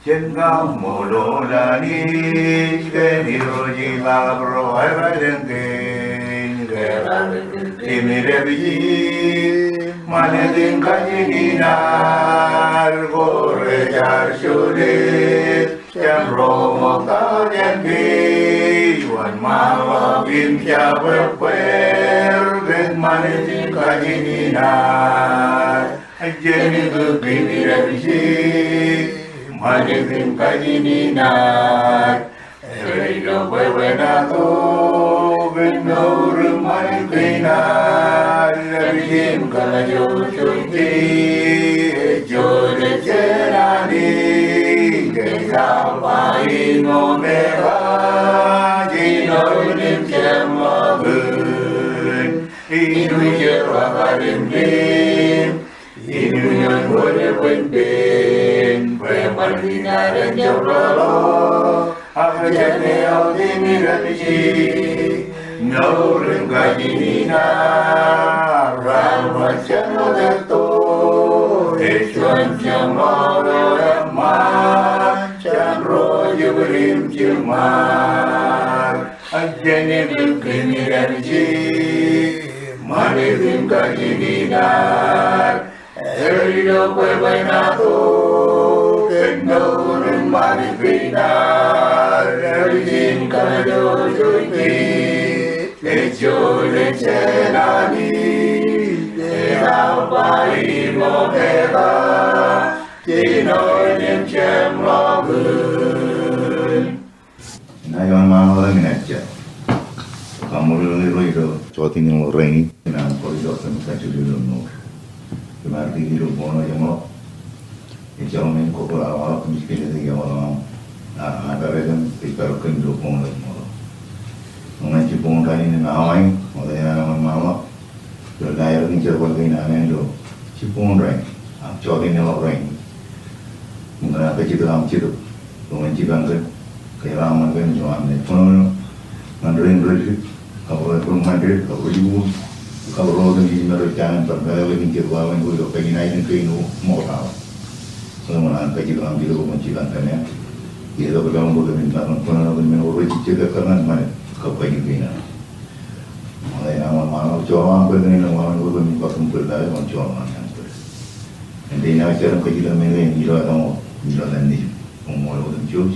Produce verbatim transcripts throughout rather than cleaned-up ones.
Jen kaṃṃoolol Anij kōn Irooj ilo aḷap ro aelōñ kein, kōn aer kōttar im ippān ṃanit in kajin in ad, ko rej ar jolōt jān ro ṃokta jān peiṃ, wōnṃaanḷọk im jabdewōt kōn ṃanit in kajin in ad. Jen itok im ippān ṃanit in kajin in ad. Ej ilo bwebwenato kōn mour im ṃanit kein ad, ej im kōḷajojo, ej jolōt jān Anij, ej Alpha im Omega, jinoin im jeṃḷọkin, inuj eo ekar im dim, im iuun wōt epen pein, bwe ṃanit in ad en jab lọḷọk, ak jān eaḷ im ippān, mour im kajin in ad, raar bar jān wōt etto, ej juon jeṃḷọk eo eṃṃan jān ro jibwid im jiṃṃaad. Jen itok im ippān ṃanit in kajin in ad. Ej ilo bwebwenato kōn mour im ṃanit kein ad, ej im kōḷajojo, ej jolōt jān Anij, ej Alpha im Omega, jinoin im jeṃḷọkin. Inaaj wōnṃaanḷọk im inaaj jar. Kaṃṃoolol Irooj ilo jota in ḷọk rainin, inaaj kōjparok im kajjitōk ilo mour. Im ad kiiō ilo boñōn eo jeṃḷọk, ejjeḷọk men kōkōḷḷe aḷap im jipān eo ej aolep aṃ, a, a, bar etan, ej bar kōn ilo boñōn eo jeṃḷọk. Ñan jibboñōn rainin im awa in, ṃokta in, inaaj wōnṃaanḷọk ilo laajrak im jerbal kein aṃ ilo jibboñōn rainin, ak jota in ḷọk rainin. Im kōṇaan kajjitōk aṃ Jetōb ilo ñan jipañ kōn kōjeraaṃṃan kōn ilo aṃ naaj kōnono ñan rein ro dik, kab ro eṃṃan dik, kab ro jibukwi, kab ro otemjej me rej jañin bar meḷeḷe kōn Jetōb aolep ilo kajin aelōñ kein ṃokta. Ilo ñan kajjitōk aṃ Jetōb ilo ñan jipañ kōn aṃ. Itok ilo aṃ bōk im kōnono kōn men ko rej jejjet ekkar ñan ṃanit kab kajin kein aṃ. Ṃokta in, inaaj wōnṃaanḷọk, joḷọk aṃ bwe kōn aṃ wōnṃaanḷọk bwe kōn bōk im bōk ḷọk, joḷọk aṃ bwe. Āindein aō jar im kajjitōk men in ilo etan, ilo etan Nejūṃ, Koṃṃool Otemjej.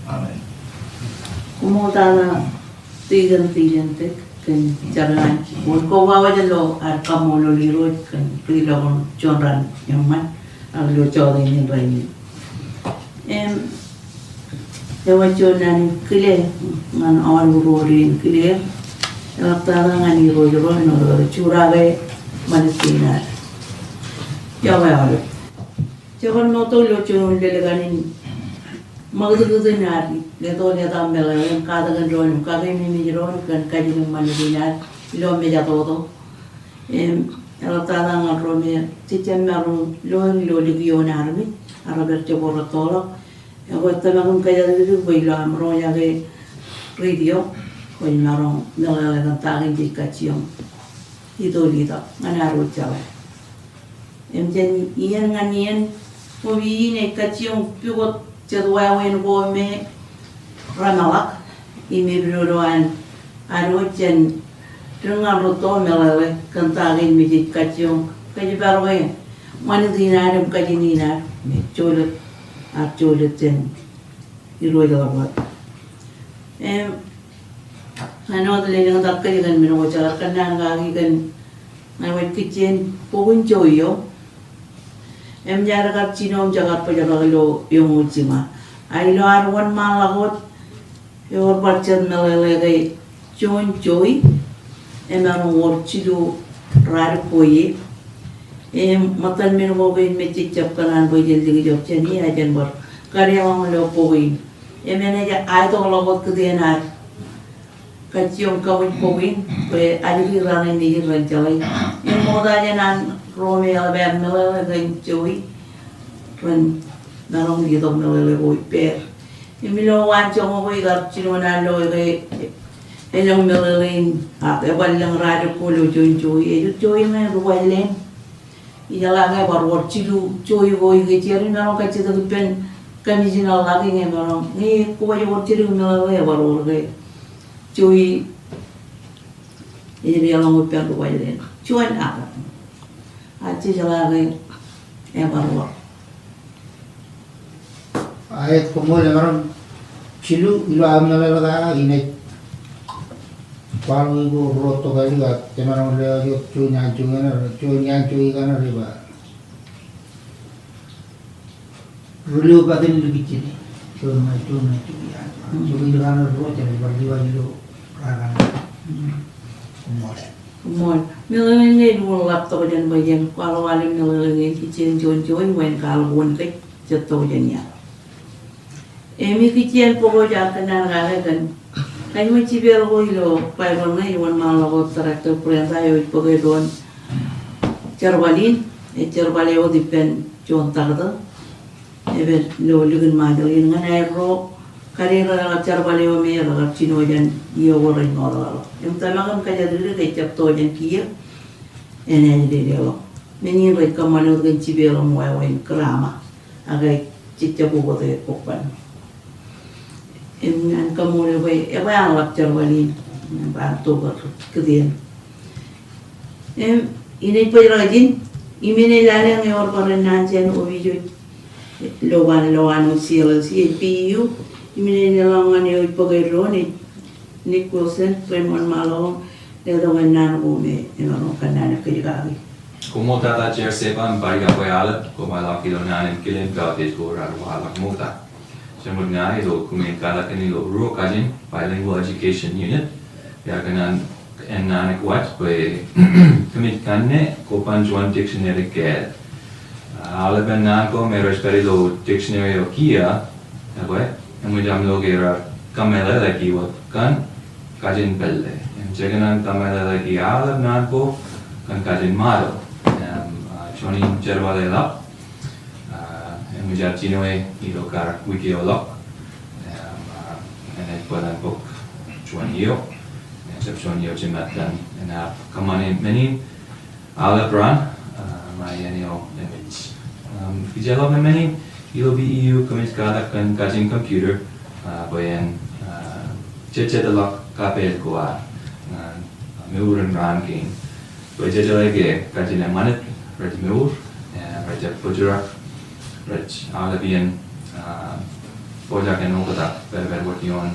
Amen. Koṃṃool tata Deacon Deacon Dick kōn jar in an. Wōn koba wōj ilo ad kaṃṃoolol Irooj kōn ri-lọmọọr juon raan eṃṃan ak ilo jota in rainin. Im, ewōr juon naan in kile ñan aolep ro rein kile, eḷaptata ñan Irooj ro im eḷap juon raan ṃanit kein ad. Iọkwe aolep. Jekar ṃokta ilo juon lōḷḷap in ṃakūtkūt in ad leto leta meḷeḷe im katakin doon im kakememej doon kōn kajin im ṃanit in ad ilo mejatoto. Im, eḷaptata ñan ro me jejjab maroñ loer ilo likioon armej, ak rej pād jebwe rej toḷọk. Ekwe, tōmak im kōjatdikdik bwe ilo aṃ roñjake radio, kwōj maroñ meḷeḷe kōn ta kein jej kajjioñ itoḷ itok ñan ad wōj jeḷā. Im jān iien ñan iien, ṃōk iien ej kajjioñ pukot jet wāween ko me reṃōḷọk, im epidodo an ad wōj jān dik ñan rūtto meḷeḷe kōn ta kein me jej kajjioñ kōjparok e ṃanit in ad im kajin in ad me jolōt, ak jolōt jān Irooj ḷọk wōt. Im, ñan wōt lelōñtak kōj kōn men ko jekar kōnnaan kaki kōn ñan wōj kijjien bok in jowi eo. Im jaar kar jino im jekar bōjrak ilo eñoul jiṃa. A ilo ad wōnṃaanḷọk wōt, ewōr bar jet meḷeḷe ke juon jowi, emaroñ wōr jilu ralitōk ko ie. Im ṃōttan men ko kein me jej jab kōṇaan bwe jen likjab jān e, ak jen bar kadeḷọñ ilo bok in. Im enaaj aetokḷọk wōt kōtien ad kajjioñ kaṃwij bok in, bwe aliki raar nejid ren jeḷā. Im ṃokta jān an ro me eḷap aer meḷeḷe kōn jowi, ren maroñ letok meḷeḷe ko ippāer. Im ilo waan joñak ko ikar jino naan lo ke elōñ meḷeḷe in, ak ebar lōñ ralitōk ko ilo juon jowi, ej juon jowi me ruwallen. Ijeḷā ke bar wōr jilu jowi ko ikijjien, im emaroñ kajjitōk ippān commissioner ḷọk in emaroñ, ñe kwōj wōr jidik meḷeḷe ebar wōr ke Joey ej deḷọñ ippān ri-Kuwajleen. Juon ak. Ak jejeḷā ke ebar wōr. Aet, koṃṃool. Emaroñ jilu ilo aō meḷeḷe kake in ej kwaḷọk ilo ruo tokālik ak emaroñ lewōj wōt juon iaan Joey kaṇe, juon iaan Joey kaṇe rej ba Rūlio patin likijjini. Juon ṇe, juon ṇe, juon ṇe. Mm. Juon ṇe kaṇe ruo, jen bar lewōj ilo raan kaṇe. Mm. Koṃṃool. Koṃṃool. Meḷeḷe in ej wōnḷap tokjān bwe jen kwaḷọk aolep meḷeḷe in kijjien juon juon bwe en kwaḷọk wōn kōj jet tokjān iaan. Im ikijjien bok eo jaar kōnnaan kake kōn kōn ṃōj jipeḷ ko ilo Baibōḷ ṇe, ej wōnṃaanḷọk wōt Director Brenda eo ej bōk eddoin jerbal in, ej jerbal eo wōt ippān juon taktō. Ej pād ilo likin Ṃajeḷ in ñan aerro kadedeḷọk jerbal eo me rekar jino jān iiō ko rej ṇoḷọk ḷọk. Im tōmak im kōjatdikdik ejjab to jān kiiō, enaaj dedeḷọk. Men in rej kōṃṃan wōt kōn jipeḷ im wāween grammar. Ak ejjab bōk wōt e bok ban. Im ñan kaṃṃoolol bwe, ebwe an ḷap jerbal in, ñan ba an tok kōtien. Im, inaaj bōjrak ijin, im inaaj lale ñe ewōr bar ennaan jān opiij eo, lowaan, lowaan eo C L L C, ej P E U, im inaaj leḷọk ñan eo ej bōk eddoin, ej Nick Wilson, ren wōnṃaanḷọk, letok ennaan ko me, emaroñ kōnnaan kōj kaki. Koṃṃool tata Chair Sepa im bar iọkwe aolep, koṃṃool ilo naan in kilen kautiej ko raar waḷọk ṃokta. Jen wōt ña ilo kumi katak in ilo ruo kajin Bilingual Education Unit. Iar kōn an, ennaan eo waj bwe kōmij kanne koban juon dictionary kāāl. Aolepen naan ko me rej pād ilo dictionary eo kiiō, ebwe, eṃōj aṃ lo ke raar kōmeḷeḷeiki wōt kōn kajin pālle. Im jekōṇaan kōmeḷeḷeiki aolep naan ko kōn kajin ṃato. Im, ah, juon in jerbal eḷap, ah, eṃōj aō jino e ilo kar wiik eo ḷọk. Im, ah, enaaj bōlen bōk juon iiō. Ejjab juon iiō jimettan, enaaj kōṃṃane men in aolep raan, ah, ṃae iien eo eṃōj. Um, kijeḷọk men in, ilo P E U kōmij katak kōn kajin computer, ah, bwe en, ah, jejjet ḷọk kapeel ko ad, ah, mour in raan kein. Bwe jejeḷā ke kajin eṃṃanit rej mour, eh, rej jab bōjrak, rej aolep iien, ah, pojak in oktak, pād, pād wōt ioon,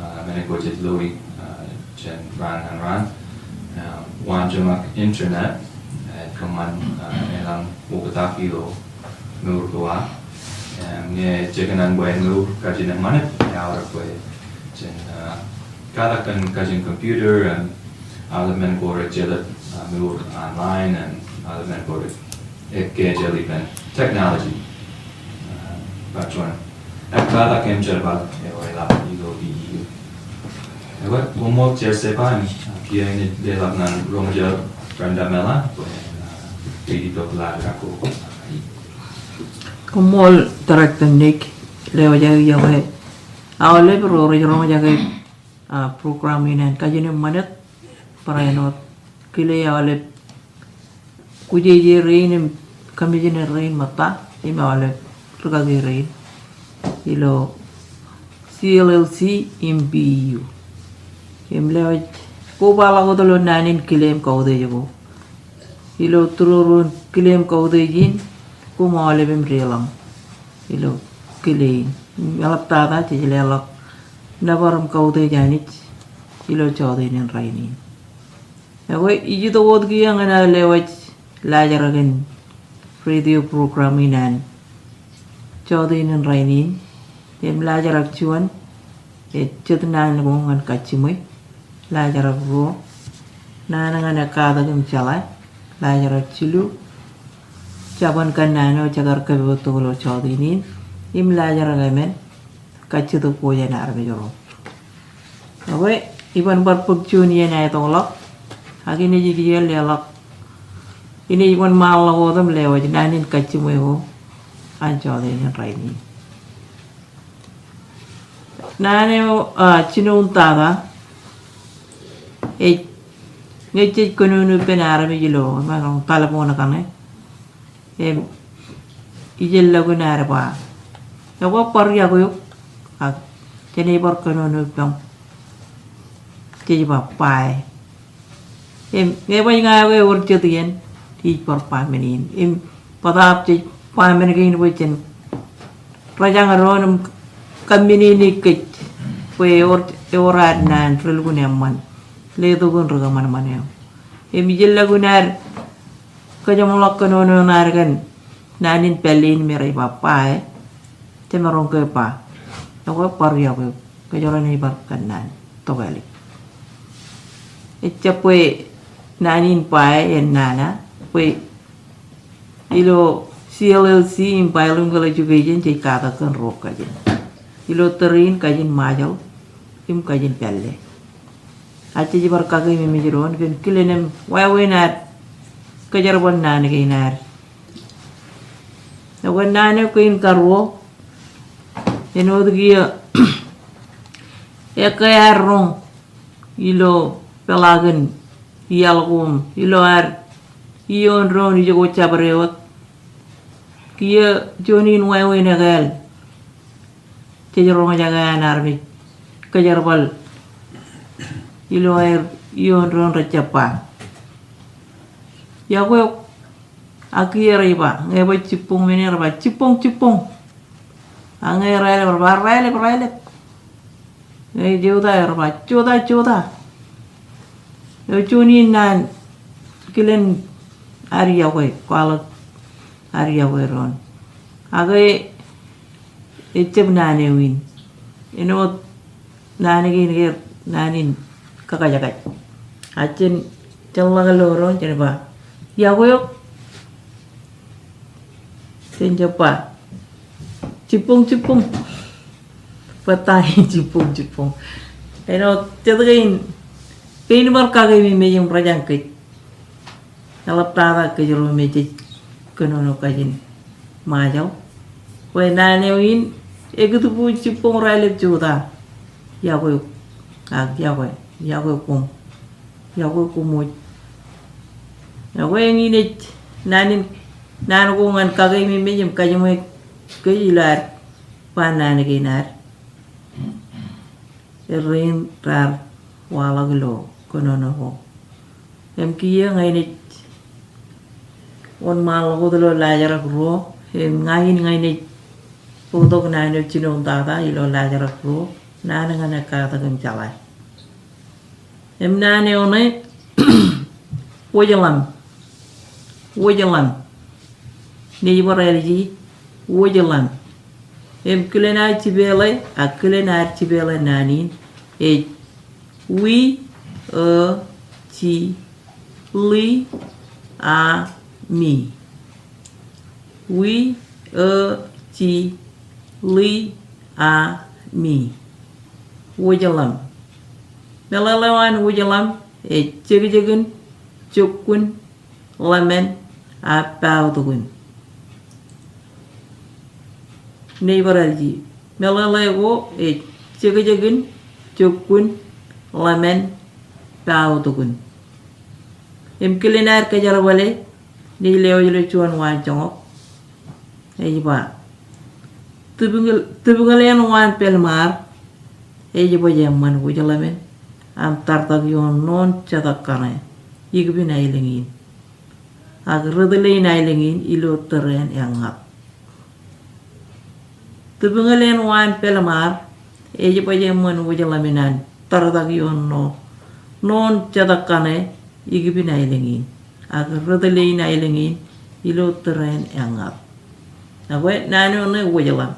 ah, men ko jej loi, ah, jān raan ñan raan. Ah, waanjoñak internet, eh, kōṃṃan, ah, elōñ oktak ilo mour ko ad. Im ñe jekōṇaan bwe en mour kajin eṃṃanit, eaorōk bwe jen, ah, katak kōn kajin computer, im aolep men ko rej jelōt, ah, mour online, im aolep men ko rej ekkejel ippān technology. Ah, bar juon ekkatak im jerbal eo eḷap ilo P E U. Ebwe, koṃṃool Chair Sepa im, ah, kiiō in leḷọk ñan Ro Ṃōjel Brenda Mela, bwe en, ah, lead itok laajrak ko. Koṃṃool Director Nick, lewōj aō iọkwe aolep ro rej roñjake, ah, program in an kajin eṃṃanit, barāinwōt kile aolep kujejie rein im commissioner rein ṃōtta, im aolep rikaki rein ilo C L L C im P E U. Im lewōj kobaḷọk wōt ilo naan in kile im kautiej ko. Ilo tūroro in kile im kautiej in, koṃ aolep im deḷọñ ilo kile in. Im eḷaptata jej leḷọk nōbar im kautiej Anij ilo jọteen in rainin. Ekwe, ij itok wōt kiiō ñan aō lewōj laajrak in radio program in an jọteen in rainin. Im laajrak juon, ej jet naan ko ñan kajjiṃwe. Laajrak ruo, naan ñan ekkatak im jeḷā. Laajrak jilu, jabōn kōnnaan eo jekar kōpooj tok ilo jọteen in. Im laajrak emān, kajjitōk ko jān armej ro. Ekwe, iban bar bōk juon iien aetokḷọk, ak inaaj kiiō leḷọk, inaaj wōnṃaanḷọk wōt im lewōj naan in kajjiṃwe ko an jọteen in rainin. Naan eo, ah, jinoin tata, ej, ñe jej kōnono ippān armej ilo, emaroñ telephone kaṇe. Im, ijellọkun ad ba, Ekwe bar yokwe eok, ak jenaaj bar kōnono ippaṃ. Jej ba, ba e. Im, ñe baj ña ekwe ewōr jet iien, ij bar ba men in. Im, bōtaab jej ba men kein bwe jen rōjañ doon im kōmmenin kōj bwe ewōr, ewōr ad naan relukkuun eṃṃan letok in ri kōṃanṃan eo. Im ij lukkuun ad kōjeṃḷọk kōnono eo ad kōn naan in pālle in me rej ba, ba e. Jemaroñ ke ba. Ekwe bar yokwe eok. Kōjro naaj bar kōnnaan tokālik. Ejjab bwe naan in ba e en nana, bwe ilo C L L C im bilingual education jej katak kōn ruo kajin. Ilo tōre in kajin Ṃajeḷ im kajin pālle. Ak jej bar kakeememej doon kōn kilen im wāween ad kōjerbal naan kein ad. Ekwe naan eo kein karuo, āinwōt kiiō ekkā ad roñ ilo peḷaakin iaḷ ko im ilo ad iioon doon ijoko jabdewōt. Kiiō juon in wāween ekāāl jej roñjake an armej kōjerbal ilo aer iioon doon rej jab ba, yokwe eok. Ak kiiō rej ba, ñe baj jibboñ men in rej ba, jibboñ, jibboñ. Ak ñe raelep rej ba, raelep, raelep. Ñe jota rej ba, jota, jota. Eo juon in naan kilen ad yokwe, kwaḷọk ad yokwe doon. Ak ejjab naan eo in. Āinwōt naan kein ke naan in kakajkaj. Ak jen, jen ḷak lo doon, jen ba, yokwe eok. Jen jab ba, jibboñ, jibboñ. Bōtab in jibboñ, jibboñ. Āinwōt jet kein, kein bar kakeememej im rōjañ kōj. Eḷaptata kōjro me jej kōnono kajin Ṃajeḷ. Bwe naan eo in, ekūtbuuj jibboñ raelep jota. Yokwe eok, ak yokwe, yokwe koṃ. Yokwe koṃwōj. Ekwe eñin ej naan in, naan ko ñan kakeememej im kajiṃwe kōj ilo ad ba naan kein ad. Errein raar waḷọk ilo kōnono ko. Im kiiō ña inaaj wōnṃaanḷọk wōt ilo laajrak ruo, im ña in ña inaaj bōktok naan eo jinoin tata ilo laajrak ruo, naan ñan ekkatak im jeḷā. Im naan eo ṇe, wōjḷam. Wōjḷam. Ij bar āliji, wōjḷam. Im kilen ad jipeḷe, ak kilen ad jipeḷe naan in, ej wi, ō, ji, ḷi, a, mi. Wi, ō, ji, ḷi, a, mi. Wōjḷam. Meḷeḷe eo an wōjḷam ej jekjekin, jokkun, ḷōmān, ak paotukun. Ij bar āliji. Meḷeḷe ko ej jekjekin, jokkun, ḷōmān, paotukun. Im kilen ad kōjerbale, ij lewōj ilo juon waanjoñak. Ej ba, tipñōl, tipñōl eṇ waan pālṃaar, ej baj eṃṃan wōjḷamān, an tartak ioon noon jetak kaṇe, ikipin aelōñ in. Ak ri tōl in aelōñ in ilo tōre eṇ eññat. Tipñōl eṇ waan pālṃaar, ej baj eṃṃan wōjḷamān an tartak ioon noon, noon jetak kaṇe, ikipin aelōñ in. Ak ri tōl in aelōñ in ilo tōre eṇ eññat. Ekwe naan eo ṇe wōjḷam.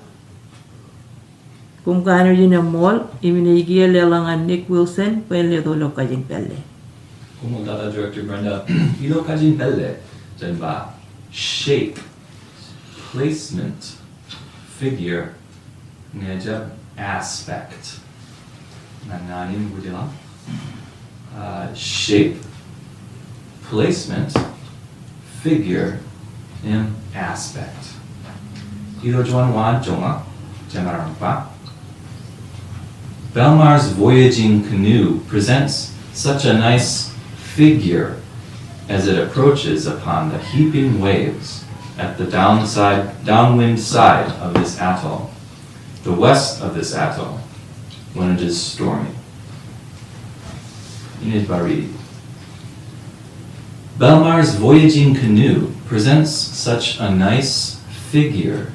Koṃ kanooj in eṃṃool, im inaaj kiiō leḷọk ñan Nick Wilson bwe en letok ilo kajin pālle. Koṃṃool tata Director Brenda. Ilo kajin pālle, jen ba shape, placement, figure, ñe jab aspect. Ñan naan in wōjḷam. Uh, shape, placement, figure, im aspect. Ilo juon waanjoñak, jemaroñ ba. Pālṃaar's voyaging canoe presents such a nice figure as it approaches upon the heaping waves at the downside, downwind side of this atoll. the west of this atoll when it is stormy. Inij bar riiti. Belmar's voyaging canoe presents such a nice figure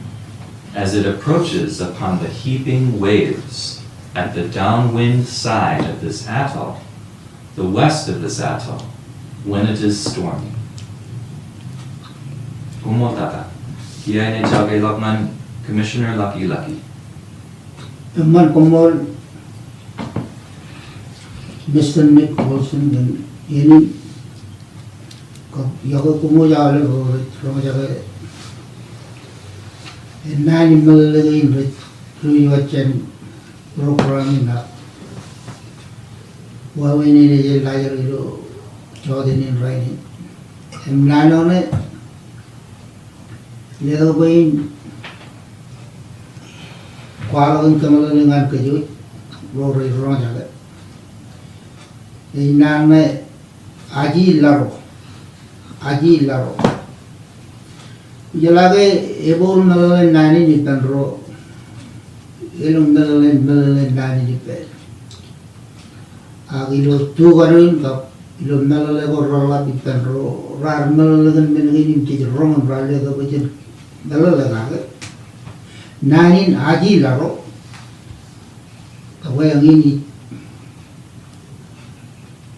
as it approaches upon the heaping waves at the downwind side of this atoll, the west of this atoll, when it is stormy. Koṃṃool tata. Kiiō inaaj jake ḷọk ñan Commissioner Lucky Lucky. Eṃṃan, koṃṃool Mister Nick Olson kōn iien in. Kab iọkwe koṃ wōj aolep ro rej roñjake naan in meḷeḷe kein rej, rej wōj jān program in ak wāween in ej laajrak ilo jọteen in rainin. Im naan eo ṇe, letok bwe in kwaḷọk in kōmeḷeḷe ñan kōj wōj ro rej roñjake. Ej naan ṇe aji laro. Aji laro. Ijeḷā ke ebool meḷeḷein naan in ippān ro, elōñ meḷeḷein, meḷeḷein naan in ippān. Ak ilo tukadu in kab ilo meḷeḷe ko reḷap ippān ro raar meḷeḷe kōn men kein im jej roñ im raar letok bwe jen meḷeḷe kake. Naan in aji laro. Kab eñin ij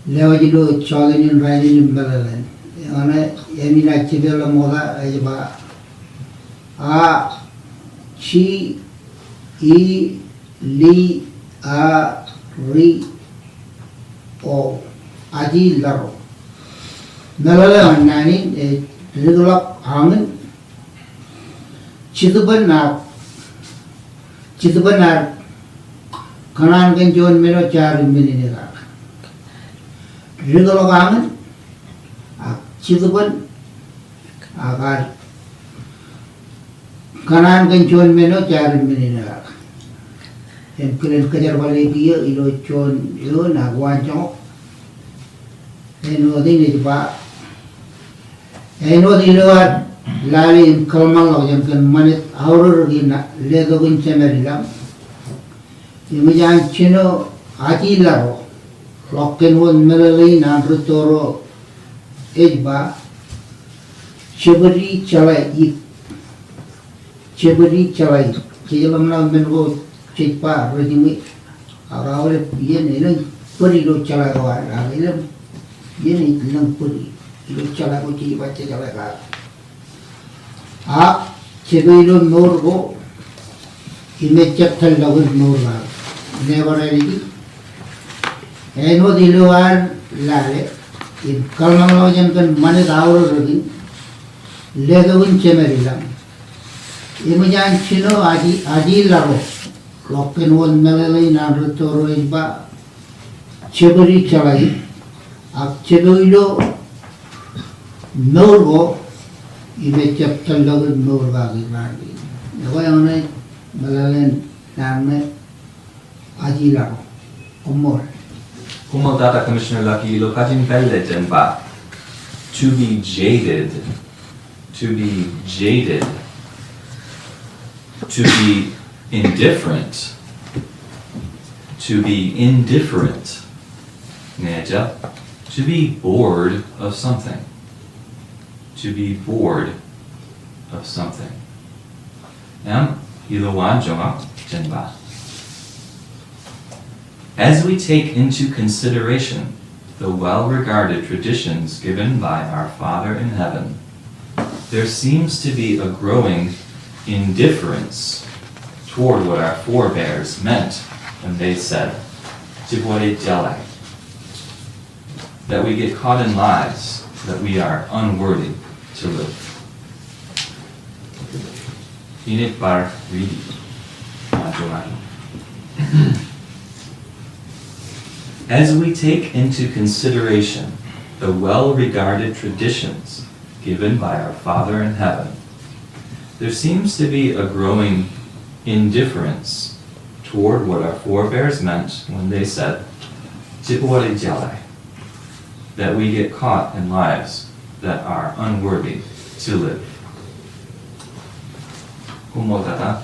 lewōj ilo jọteen in rainin im meḷeḷein. Eñin eo, eñin eo jepel ḷọk ṃokta ej ba, a, ji, i, li, a, ri, o. Aji laro. Meḷeḷe eo an naan in ej dik ḷọk añin. Jitōbōn ak, jitōbōn ak kōṇaan kōn juon men eo jaar im men in ekar. Dik ḷọk añin, ak jitōbōn, ak ad kōṇaan kōn juon men eo jaar im men in ekar. Im kilen kōjerbale kiiō ilo juon eoon ak waanjoñak. Āinwōt in ej ba, āinwōt ilo ad lale im kōḷmānḷọkjeṇ kōn ṃanit aorōk in letok in jemed ilañ, eṃōj an jino aji laro ḷọk kōn wōt meḷeḷein an rūtto ro ej ba, jebōdi jeḷā ip. Jebōdi jeḷā ip. Jej ḷōmṇak men ko jej ba rej jiṃwe. Ak aolep iien elōñ bōd ilo jeḷā ko ad. Ak elōñ iien elōñ bōd ilo jeḷā ko jej ba jejeḷā kake. Ak jebōd ilo mour ko im ejjab tōllọk in mour kake. Im bar āliji, āinwōt ilo ad lale im kōḷmānḷọkjeṇ kōn ṃanit aorōk in letok in jemed ilañ, eṃōj an jino aji, aji laro ḷọk kōn wōt meḷeḷein an rūtto ro ej ba, jebōdi jeḷā ip. Ak jebōd ilo mour ko im ejjab tōllọk in mour kake raan kein. Ekwe eñin eo meḷeḷein naan ṇe aji laro. Koṃṃool. Koṃṃool tata Commissioner Lucky. Ilo kajin pālle jen ba, to be jaded. To be jaded. To be indifferent. To be indifferent. Ñe ejjab, to be bored of something. To be bored of something. Im ilo waanjoñak jen ba, as we take into consideration the well-regarded traditions given by our Father in Heaven, there seems to be a growing indifference toward what our forebears meant when they said, jibwābwe jeḷā, that we get caught in lies that we are unworthy to live. Inij bar riiti. As we take into consideration the well-regarded traditions given by our Father in Heaven, there seems to be a growing indifference toward what our forebears meant when they said, jibwābwe jeḷā, that we get caught in lives that are unworthy to live. Koṃṃool tata.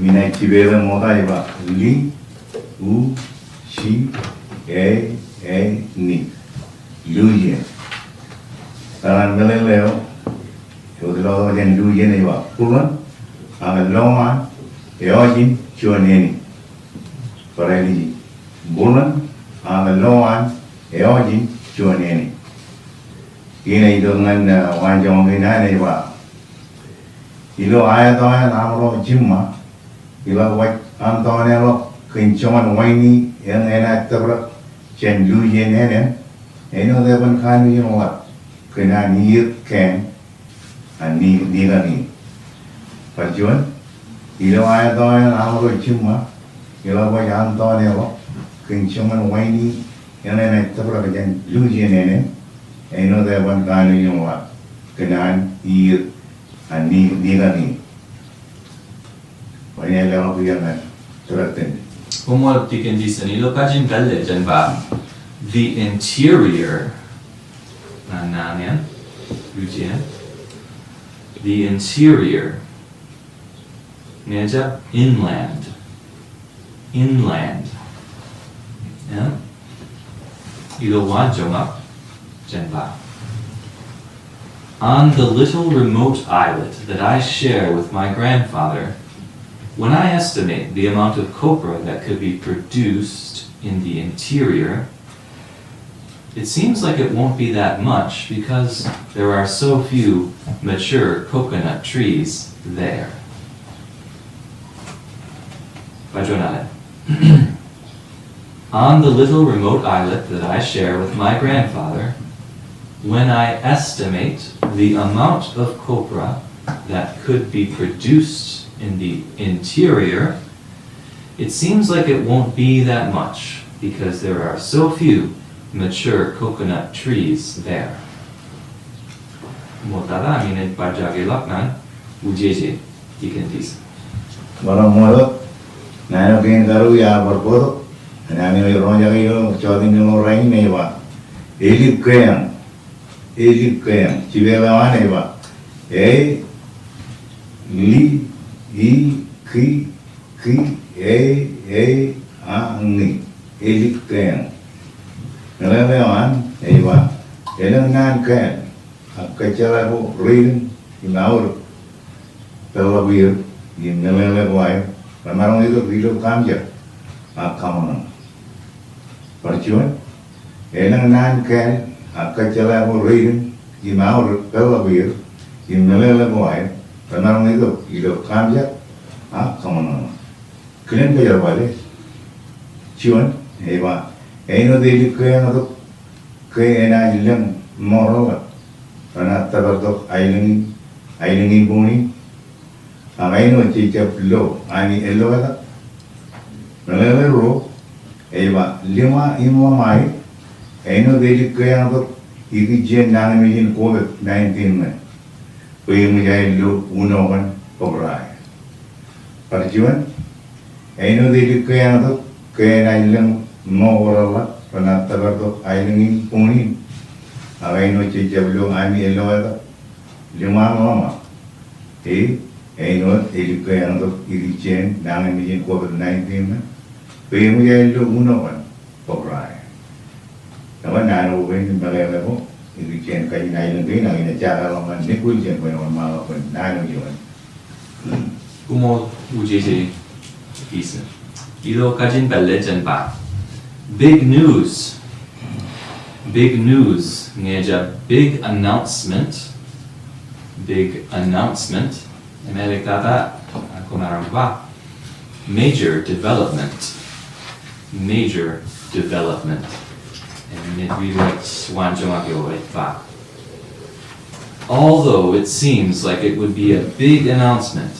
im inaaj jipeḷe ṃokta ej ba L, U, J, I, J, N. Lucian. Etan meḷeḷe eo, ewōr ḷọk jān Lucian ej ba, buḷōn, ak lowaan, eo ej juon āne. Bar āliji. Buḷōn, ak lowaan, eo ej juon āne. Kein ej itok ñan, eh, waanjoñak in an ej ba, ilo aeto eo an aṃro jiṃṃa, iḷak waj antoneḷọk kōn joñan waini eṇ enaaj tōprak jān lujein ānen, āinwōt eban kanooj in ḷap kōn an iiet kein an ni, nikañin. Bar juon, ilo aeto eo an aṃro jiṃṃa, iḷak waj antoneḷọk kōn joñan waini eṇ enaaj tōprak jān lujein ānen, āinwōt eban kanooj in ḷap kōn an iiet an ni, nikañin. Bwe en leḷọk iien ñan tōprak in. Koṃṃool Deacon Dicen, ilo kajin pālle jān ba, the interior, naan, naan eṇ, lujein, the interior, ñe jab inland. Inland. Eṇ? Ilo waanjoñak jān ba, on the little remote islet that I share with my grandfather, when I estimate the amount of copra that could be produced in the interior, it seems like it won't be that much because there are so few mature coconut trees there. Bar juon alen. On the little remote islet that I share with my grandfather, when I estimate the amount of copra that could be produced in the interior, it seems like it won't be that much because there are so few mature coconut trees there. Ṃoktata ami naaj bar jake ḷọk ñan ujeje, Deacon Dicen. Bar ṃool, naan eo kein karuo iar bar bōktok, naan eo ej roñjake ilo jota in ilo rainin ej ba, elikkeañ, elikkeañ, jipeḷ eo an ej ba, e, li, i, ki, ki, e, e, a, ñi, elikkeañ. Meḷeḷe eo an ej ba, elōñ naan kāāl, ak kōjjeḷā ko reitōñ im aorōk peḷḷọk er im meḷeḷe ko aer, remaroñ itok ilo kaamjak ak kaṃōṇōṇō. Bar juon, elōñ naan kāāl ak kōjjeḷā ko reitōñ im aorōk peḷḷọk er im meḷeḷe ko aer, remaroñ itok ilo kaamjak ak kaṃōṇōṇō. Kilen kōjerbale. Juon, ej ba, āinwōt elikkeañ tok ke enaaj lōñ ṃoorḷọk renaaj tōpar tok aelōñ in, aelōñ in boñin, ak āinwōt jej jab lo ami ello etak. Meḷeḷe ruo, ej ba, liṃa im ḷōṃa e, āinwōt elikkeañ tok ikijjien nañinmej in COVID nineteen ṇe, bwe eṃōj aer lo unokan bōbrae. Bar juon, āinwōt elikkeañ tok ke enaaj lōñ ṃoorḷọk renaaj tōpar tok aelōñ in boñin, ak āinwōt jej jab lo ami ello etak, liṃa im ḷōṃa e, āinwōt elikkeañ tok ikijjien nañinmej in COVID nineteen ṇe, bwe eṃōj aer lo unokan bōbrae. Eban naan ko kein meḷeḷe ko ikijjien kajin aelōñ kein, ak inaaj jake ḷọk ñan Nick Wilson bwe en wōnṃaanḷọk bwe naan eo juon. Koṃṃool ujeje Dicen. Ilo kajin pālle jān ba, big news. Big news, ñe jab big announcement. Big announcement. Emālōtlōt, ak koṃ maroñ ba, major development. Major development. Im ij riwōj waanjoñak eo ej ba, although it seems like it would be a big announcement,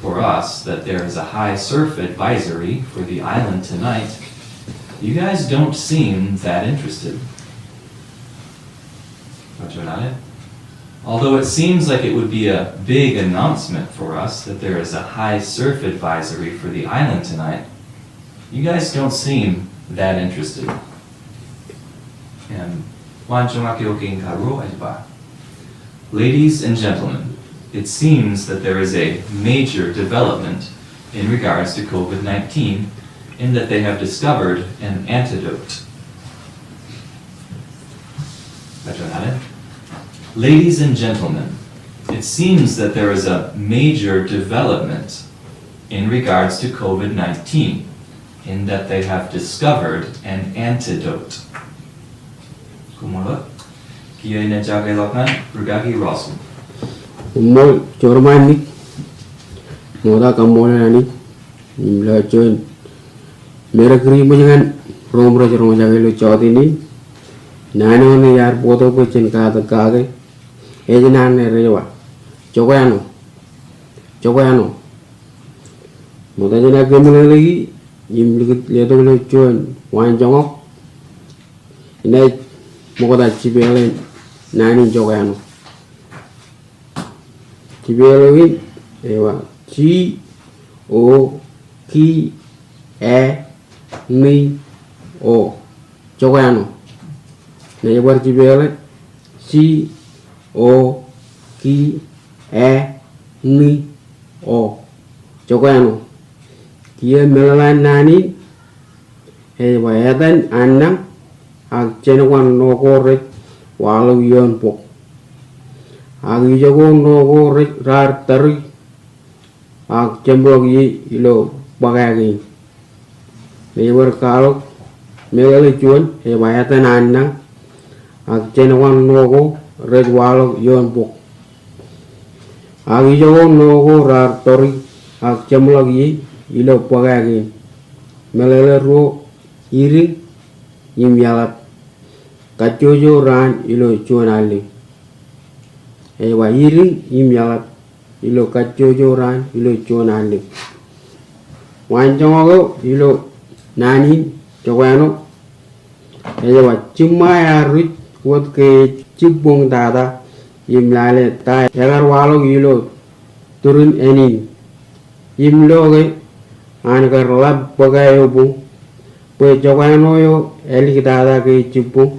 for us that there is a high surf advisory for the island tonight, you guys don't seem that interested. Although it seems like it would be a big announcement for us that there is a high surf advisory for the island tonight, you guys don't seem that interested. Im, waanjoñak eo kein karuo ej ba, ladies and gentlemen, it seems that there is a major development in regards to COVID nineteen in that they have discovered an antidote. Ladies and gentlemen, it seems that there is a major development in regards to COVID nineteen in that they have discovered an antidote. Koṃṃool. Kiiō inaaj jakeḷọk ñan Rikaki Ralston. Koṃṃool, Jemaroñ ba, ṃokta kaṃṃoolol Anij im ilo juon meḷeḷe ri ṃōj ñan ro im rej roñjake ilo jota in. Naan eo ṇe iar bōktok bwe jen katak kake ej naan ṇe rej ba, jokwe ano. Jokwe ano. Ṃokta jenaaj kōmeḷeḷeiki im likūt letok ilo juon waanjoñak. Inaaj ṃokta jipeḷe naan in jokwe ano. Jipeḷ eo in ej ba, J O K W E N O. Jokwe ano. Inaaj bar jipeḷe, J O K W E N O. Jokwe ano. Kiiō meḷeḷe in naan in ej ba, etan an nañ, ak jenkwan ṇo ko rej waḷọk ioon bok. Ak ijoko ṇo ko rej raar tōri, ak jeṃḷọk ie ilo bōkā kein. Im ij bar kwaḷọk meḷeḷe juon, ej ba, etan an nañ, ak jenkwan ṇo ko rej waḷọk ioon bok. Ak ijoko ṇo ko raar tōri, ak jeṃḷọk ie ilo bōkā kein. Meḷeḷe ruo, idiñ im iaḷap. Kajjojo raan ilo juon allōñ. Ej ba, idiñ im iaḷap ilo kajjojo raan ilo juon allōñ. Waanjoñak eo ilo naan in jokwe ano ej ba, jiṃṃa ear ruj wōt ke ej jibboñ tata im lale ta ekar waḷọk ilo turin ānin. Im lo ke an kar ḷap bōkā eo boñ, bwe jokwe ano eo āliktata ke ej jibboñ,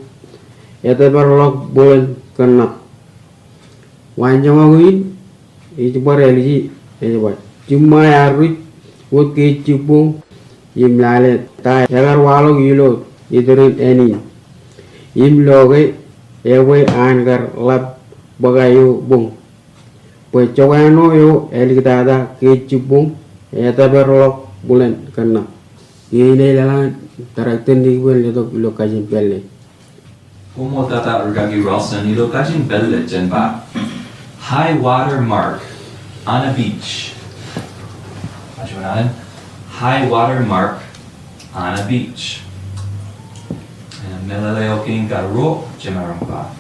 etōpar ḷọk bōlen kōnnab. Waanjoñak in ij bar āliji, ej ba, jiṃṃa ear ruj wōt ke ej jibboñ im lale ta ekar waḷọk ilo iturin ānin. Im lo ke ebwe an kar ḷap bōkā eo boñ, bwe jokwe ano eo āliktata ke ej jibboñ, etōpar ḷọk bōlen kōnnab. Kiiō ij lale ñan director ṇe ippān letok ilo kajin pālle. Koṃṃool tata Rikaki Ralston. Ilo kajin pālle jen ba, high water mark on a beach. High water mark on a beach. Im meḷeḷe eo kein karuo, jemaroñ ba,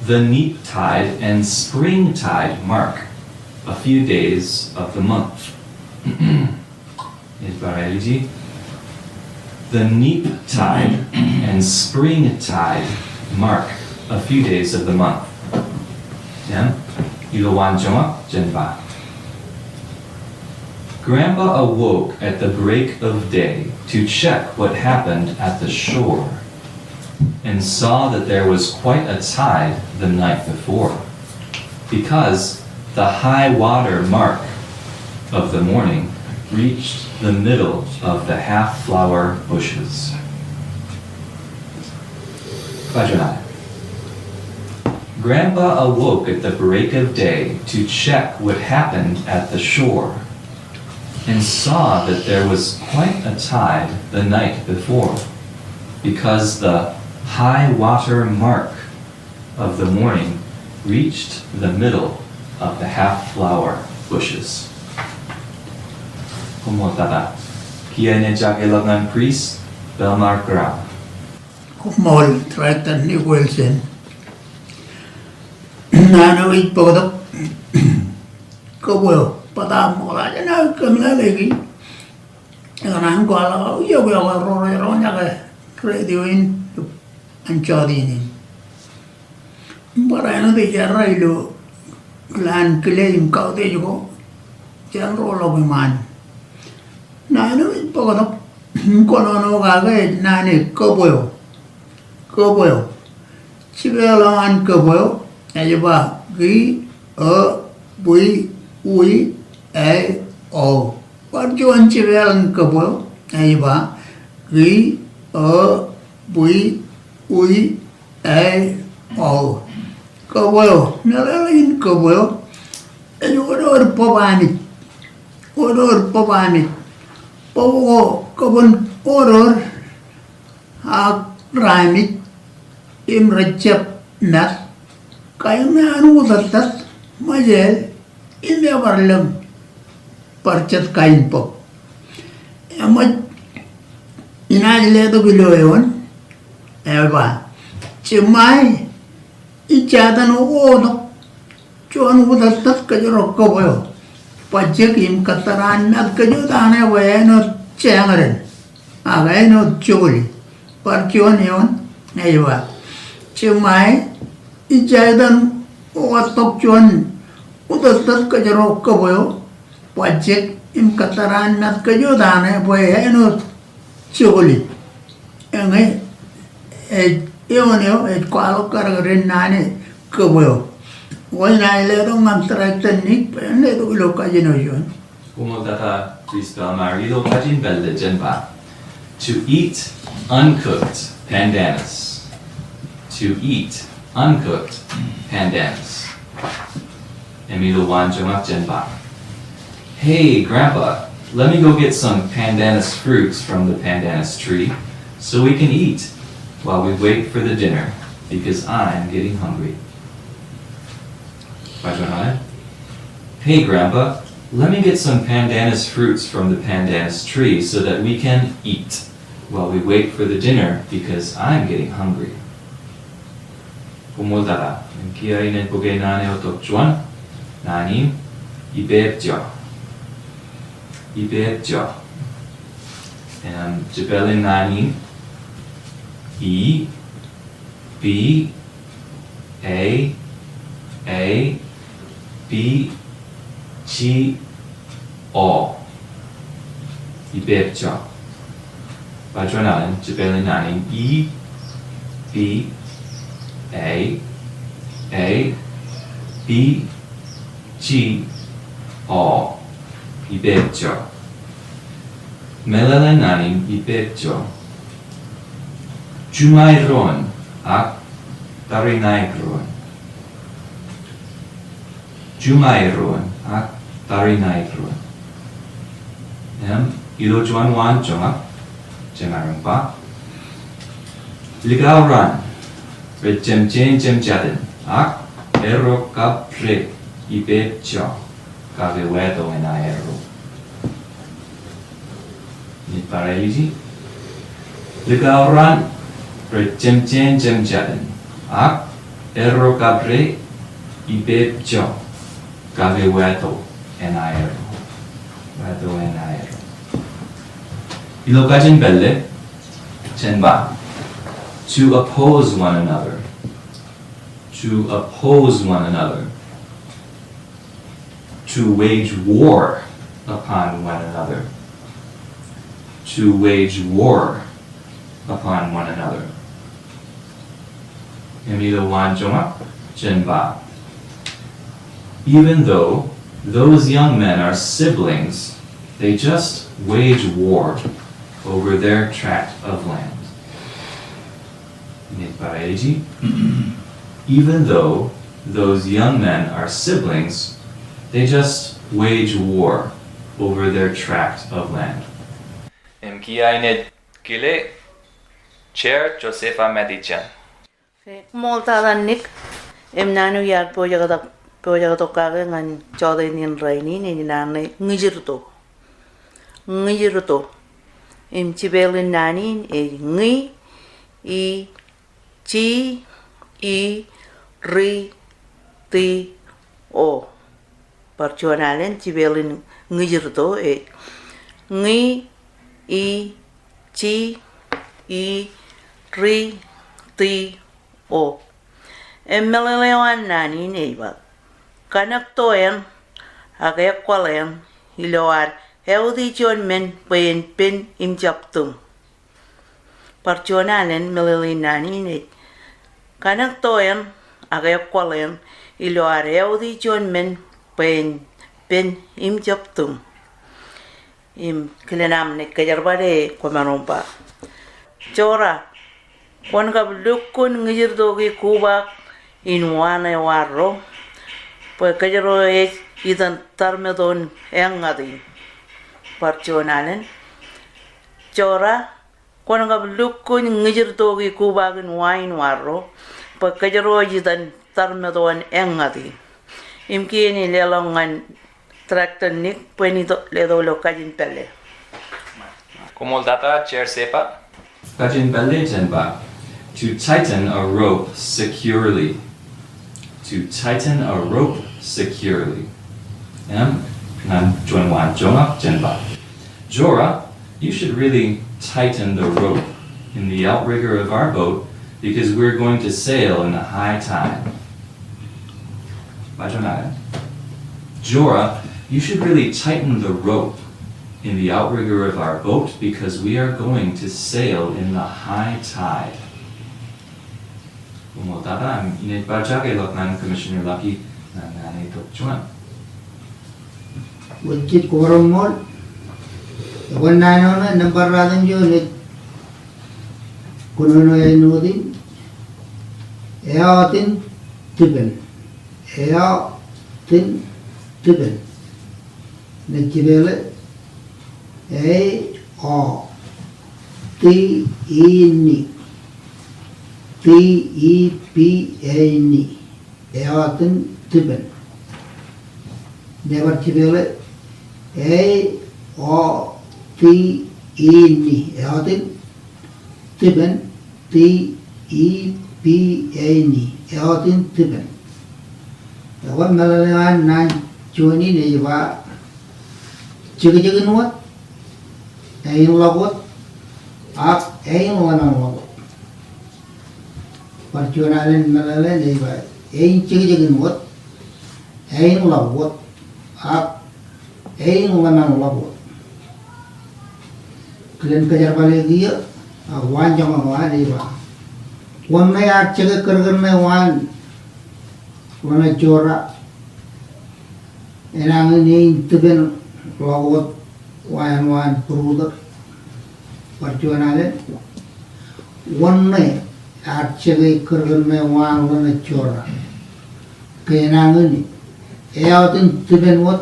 the neap tide and spring tide mark a few days of the month. Ij bar āliji. The neap tide and spring tide mark a few days of the month. Im ilo waanjoñak jen ba, Grandpa awoke at the break of day to check what happened at the shore and saw that there was quite a tide the night before, because the high water mark of the morning reached the middle of the half flower bushes. Grandpa awoke at the break of day to check what happened at the shore and saw that there was quite a tide the night before, because the high water mark of the morning reached the middle of the half flower bushes. Koṃṃool tata. Kiiō inaaj jakeḷọk ñan Chris Belmar Grau. Koṃṃool, Director Nicholson. Naan eo ej bōktok kōbwe eo bōtab ṃokta jān aō kōmeḷeḷeiki. Ekōṇaan kwaḷọk aō iọkwe eo ro rej roñjake radio in an jọteen in. Im barāinwōt ij errā ilo ḷaan kile im kautiej ko jān roḷọk iṃaan. Naan eo ej bōktok im kōnono kake ej naan eo kōbweo. Kōbweo. Jipeḷ eo an kōbweo ej ba ki, o, bwi, wi, e, o. Bar juon jipeḷ in kōbweo ej ba ki, o, bwi, wi, e, o. Kōbweo, meḷeḷe in kōbweo ej oror bōb Anij. Oror bōb Anij. Bōb ko kōbweo oror ak raamij im rej jab mat. Kain eo an utōttōt, ṃōjeel, im ebar lōñ bar jet kain bōb. Eṃōj inaaj letok ilo eoon, eba, jiṃṃae, ij jatōn oktak juon utōttōt kōjro kōbweo, bajjek im kōttar an mat kōj wōt an ebwe āinwōt jeañ ren ak āinwōt jokli. Bar juon eoon ej ba, jiṃṃae, ij jatōn oktak juon utōttōt kōjro kōbweo, bajjek im kōttar an mat kōj wōt an ebwe āinwōt jokli. Eñe ej eoon eo ej kwaḷọk kadkadin naan eo kōbweo. Kwōnaaj letok ñan Director Nick bwe en letok ilo kajin eo juon. Koṃṃool tata, Principal Mari. Ilo kajin pālle jen ba, to eat uncooked pandanus. To eat uncooked pandanus. Im ilo waanjoñak jen ba, "Hey, Grandpa, let me go get some pandanus fruits from the pandanus tree so we can eat while we wait for the dinner because I'm getting hungry." Bar juon alen. "Hey, Grandpa, let me get some pandanus fruits from the pandanus tree so that we can eat while we wait for the dinner because I'm getting hungry." Koṃṃool tata. Im kiiō inaaj bōke naan eo tok juon. Naan in, ipepjo. Ipepjo. Im jipeḷ in naan in, i, p, a, a, p, j, o. Ipepjo. Bar juon alen, jipeḷ in naan in, i, p, a, a, p, j, o. Ipepjo. Meḷeḷe in naan in ipepjo, juṃae doon ak tariṇae doon. Juṃae doon ak tariṇae doon. Im ilo juon waanjoñak jen maroñ ba, likao ran rej jemjein jemjatin ak erro kab re ipepjo kake weto eṇ aerro. Inaaj bar eliji. Likao ran rej jemjein jemjatin ak erro kab re ipepjo kake weto eṇ aerro. Weto eṇ aerro. Ilo kajin pālle jen ba, to oppose one another. To oppose one another. To wage war upon one another. To wage war upon one another. Im ilo waanjoñak jen ba, even though those young men are siblings, they just wage war over their tract of land. Inaaj bar eliji. Even though those young men are siblings, they just wage war over their tract of land. Im kiiō inaaj kile Chair Josepha Matichang. Koṃṃool tata Nick. Im naan eo iar pojak tok, pojak tok kake ñan jọteen in rainin ej naan ṇe ñijirto. Ñijirto. Im jipeḷ in naan in ej ñi, i, ji, i, ri, ti, o. Bar juon alen jipeḷ in Ñijirto ej ñi, i, ji, i, ri, ti, o. Im meḷeḷe eo an naan in ej ba, kanōkto eṇ ak ekwōḷ eṇ ilo ad āuti juon men bwe en pen im jab tūṃ. Bar juon alen meḷeḷe in naan in ej, kanōkto eṇ ak ekwōḷ eṇ ilo ad āuti juon men bwe en pen im jab tūṃ. Im kilen aṃ naaj kōjerbale kwōmaroñ ba, Jora, kwōn kab lukkuun Ñijirto ki kubaak in wa ṇe wa ro, bwe kōjro ej itan tarmetoon eññat in. Bar juon alen, Jora, kwōn kab lukkuun Ñijirto ki kubaak in wa in wa ro, bwe kōjro ej itan tarmetoon eññat in. Im kiiō ij leḷọk ñan Director Nick bwe en letok ilo kajin pālle. Koṃṃool tata, Chair Sepa. Kajin pālle jen ba, to tighten a rope securely. To tighten a rope securely. Im ñan juon waanjoñak jen ba, Jora, you should really tighten the rope in the outrigger of our boat because we're going to sail in the high tide. Bar juon alen, Jora, you should really tighten the rope in the outrigger of our boat because we are going to sail in the high tide. Koṃṃool tata, im inaaj bar jakeḷọk ñan Commissioner Lucky ñan naan eo itok juon. Wōj jet koṃ bar ṃool. Ekwe naan eo ṇe nōṃba ruatimjuon ej kōnono āinwōt in, eọtin tipen. Eọtin tipen. Naaj jipeḷe, e, o, t, i, n, i. T, i, p, e, n, i. Eọtin tipen. Ñe bar jipeḷe, e, o, t, i, n, i. Eọtin tipen, t, i, p, e, n, i. Eọtin tipen. Ekwe meḷeḷe eo an naan juon in ej ba, jekjekin wōt, āinḷọk wōt, ak āinḷōmānḷọk wōt. Bar juon alen meḷeḷe ej ba, āinjekjekin wōt, āinḷọk wōt, ak āinḷōmānḷọk wōt. Kilen kōjerbale kiiō, ak waanjoñak eo an ej ba, kwōn ṇe ear jeke kōrkōrne waan ḷōṇa Jora, enañin āintipenḷọk wōt wa āinwōt būruutōk. Bar juon alen, wōn ṇe ear jeke kōrkōrne waan ḷōṇa Jora ke enañin eọtintipen wōt,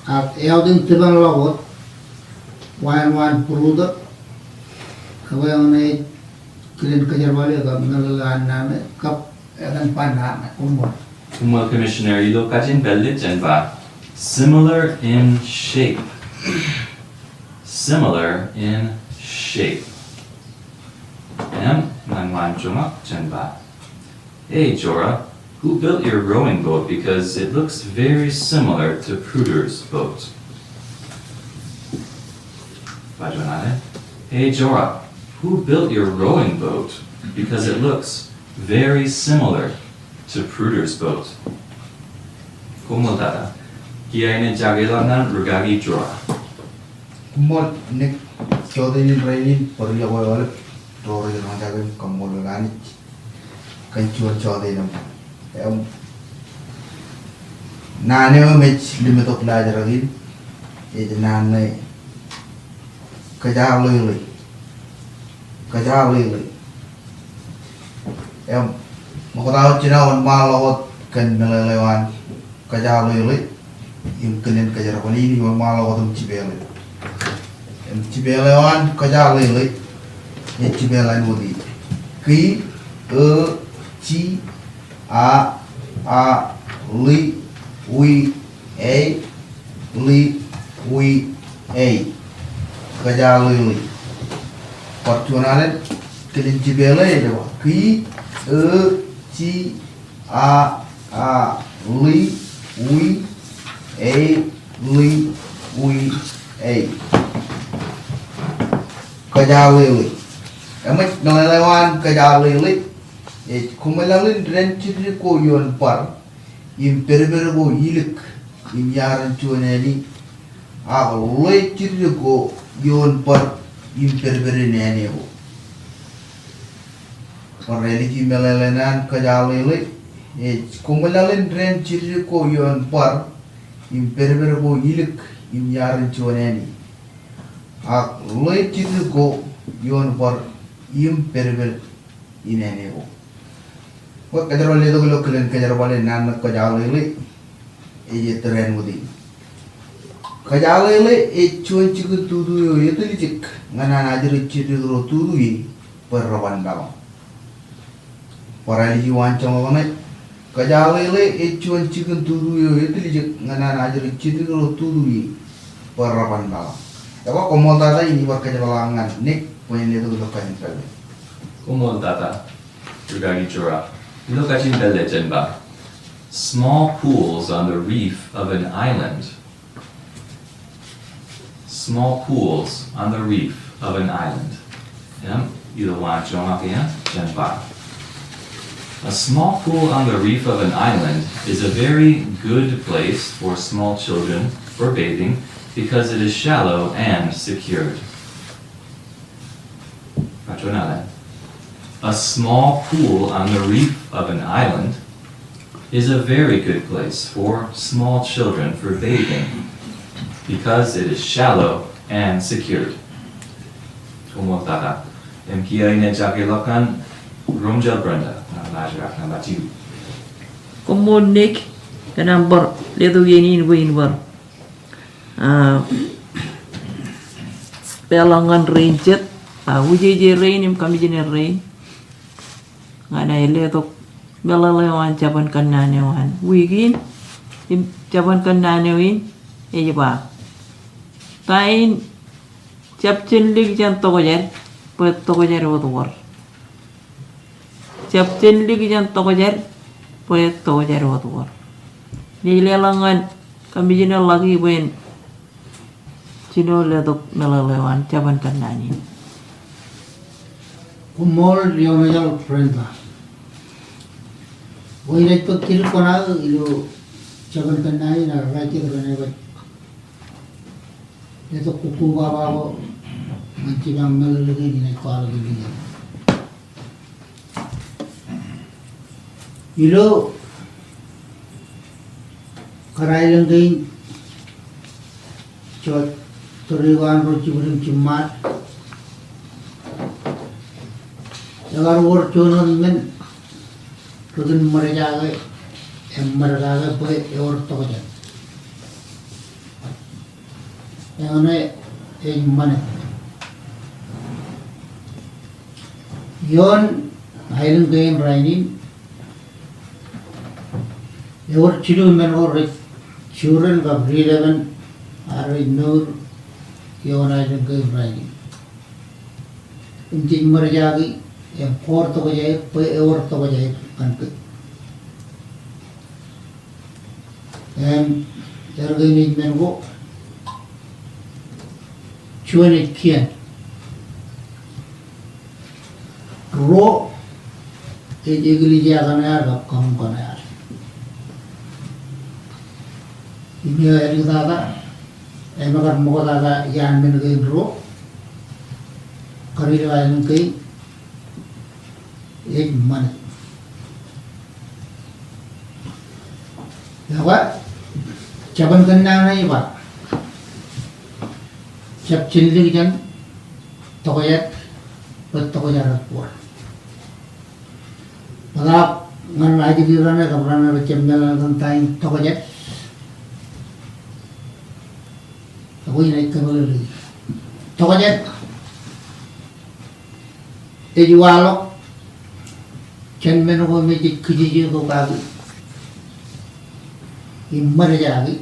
ak eọtintipenḷọk wōt wa āinwōt būruutōk. Ekwe eñin ej kilen kōjerbale kab meḷeḷe eo an naan ṇe kab etan ba naan ṇe. Koṃṃool. Koṃṃool Commissioner. Ilo kajin pālle jen ba, similar in shape. Similar in shape. Im ñan waanjoñak jen ba, hey Jora, who built your rowing boat because it looks very similar to Pruder's boat? Bar juon alen, hey Jora, who built your rowing boat because it looks very similar to Pruder's boat. Koṃṃool tata. Kiiō inaaj jakeḷọk ñan rūkaki Jora. Koṃṃool Nick. Jota in rainin, bar iọkwe aolep ro rej roñjake im kaṃṃoolol Anij kōn juon jota in. Im naan eo im ej limtok laajrak in ej naan ṇe kōjaleḷe. Kōjaleḷe. Im ṃokta wōt jino wōnṃaanḷọk wōt kōn meḷeḷe eo an kōjaleḷe im kilen kōjerbale in, wōnṃaanḷọk wōt im jipeḷe. Im jipeḷe eo an kōjaleḷe ej jipeḷ āinwōt in. K, o, j, a, a, ḷ, w, e, ḷ, w, e. Kōjaleḷe. Bar juon alen, kilen jipeḷe ej ba, k, o, j, a, a, ḷ, w, A, L, W, A. Kōjaḷeḷe. Eṃōj meḷeḷe eo an kōjaḷeḷe. Ej koṃeḷeḷe in dān jiddik ko ioon bar im pedped ko ilik im iaar in juon āne. Ak ḷe jiddik ko ioon bar im pedped in āne ko. Bar āliji meḷeḷe eo an kōjaḷeḷe. Ej koṃeḷeḷe in dān jiddik ko ioon bar im pedped ko ilik im iaar in juon āne. Ak ḷe jiddik ko ioon bar im pedped in āne ko. Bwe kōjro letok ilo kilen kōjerbale naan ṇe kōjaḷeḷe, ej ettōr āinwōt in. Kōjaḷeḷe ej juon jikin tutu eo etiljek ñan an ajri jiddik ro tutu ie bwe reban meḷọk. Bar āliji waanjoñak ṇe. Kōjaḷeḷe ej juon jikin tutu eo etiljek ñan an ajri jiddik ro tutu ie bwe reban meḷọk. Ekwe koṃṃool tata, inaaj bar kōjepḷaak ñan Nick bwe en letok ilo kajin pālle. Koṃṃool tata. Rikaki Jura. Ilo kajin pālle jen ba, small pools on the reef of an island. Small pools on the reef of an island. Im ilo waanjoñak eṇ jen ba, a small pool on the reef of an island is a very good place for small children for bathing because it is shallow and secured. Bar juon alen. A small pool on the reef of an island is a very good place for small children for bathing because it is shallow and secured. Koṃṃool tata. Im kiiō in ej jakeḷọk ñan Romjel Brenda ñan laajrak nōṃba jilu. Koṃṃool Nick kōn aṃ bar letok iien in bwe in bar a, peḷḷọk ñan rein jet, a, wūjeje rein im kamijiner rein ñan aer letok meḷeḷe eo an jabōn kōnnaan eo an wiik in. Im jabōn kōnnaan eo in ej ba, ta in jab jenlik jān tokjād bwe tokjād wōt wōr. Jab jenlik jān tokjād bwe tokjād wōt wōr. Ij leḷọk ñan Commissioner Lucky bwe en jino letok meḷeḷe eo an jabōn kōnnaan in. Koṃṃool Iọkwe Ṃajeḷ Brenda. Bwe inaaj bōk jidik kuṇaō ilo jabōn kōnnaan in ak rej jet ren aikuj letok kukkuup baba ko ñan jipañ meḷeḷe kein inaaj kwaḷọk ilo iien. Ilo kōrā aelōñ kein, jota tōre ko an ro jibwid im jiṃṃaad, ekar wōr juon wōt men ri-kōn ṃōrjake, eṃṃōrjake bwe ewōr tokjān. Eñṇe ej ṃanit. Ioon aelōñ kein rainin, ewōr jilu men ko rej juren kab ri-lepen ak rej mour ioon aelōñ kein rainin. Im jej ṃōrjake im kwōr tokjāer bwe ewōr tokjāer ñan kōj. Im erkein ej men ko, juon ej kien. Ruo ej eklejia kaṇe ad kab kaṃṃool kaṇe ad. Im eo āliktata, im ekar ṃoktata iaan men kein ruo, kar ilo aelōñ kein, ej ṃanit. Ekwe, jabōn kōnnaan eo ej ba, jab jenlik jān tokjād bwe tokjād wōt wōr. Bōtaab ñan ajri raṇe kab raṇe rej jab meḷeḷe kōn ta in tokjād, ekwe inaaj kōmeḷeḷeiki. Tokjād ej waḷọk jān men ko me jej kijeje tok kaki im ṃōrjake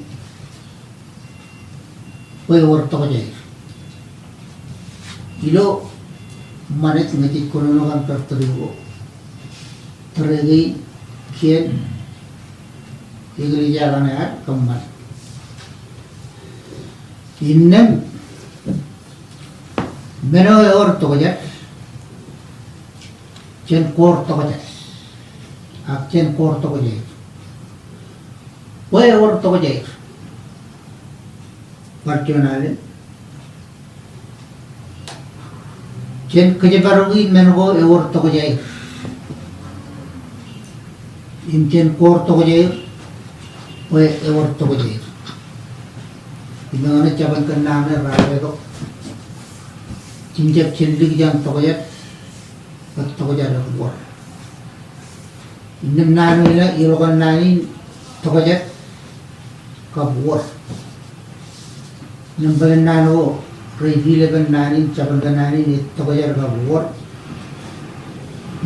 bwe ewōr tokjāer. Ilo ṃanit ñe jej kōnono kōn tōre ko, tōre kein, kien, eklejia kaṇe ad kōṃṃan. Innām men eo ewōr tokjān, jen kor tokjān. Ak jen kor tokjāer. Bwe ewōr tokjāer. Bar juon alen. Jen kōjparoki men ko ewōr tokjāer. Im jen kor tokjāer, bwe ewōr tokjāer. Im eñṇe jabōn kōnnaan eo raar letok. Jen jab jen likjān tokjān, bwe tokjān ewōr. Innām naan eo ilo, ilo kōnnaan in tokjān kab wōr. Innām bōlen naan ko rej filepen naan in, jabōn kōnnaan in ej tokjān kab wōr.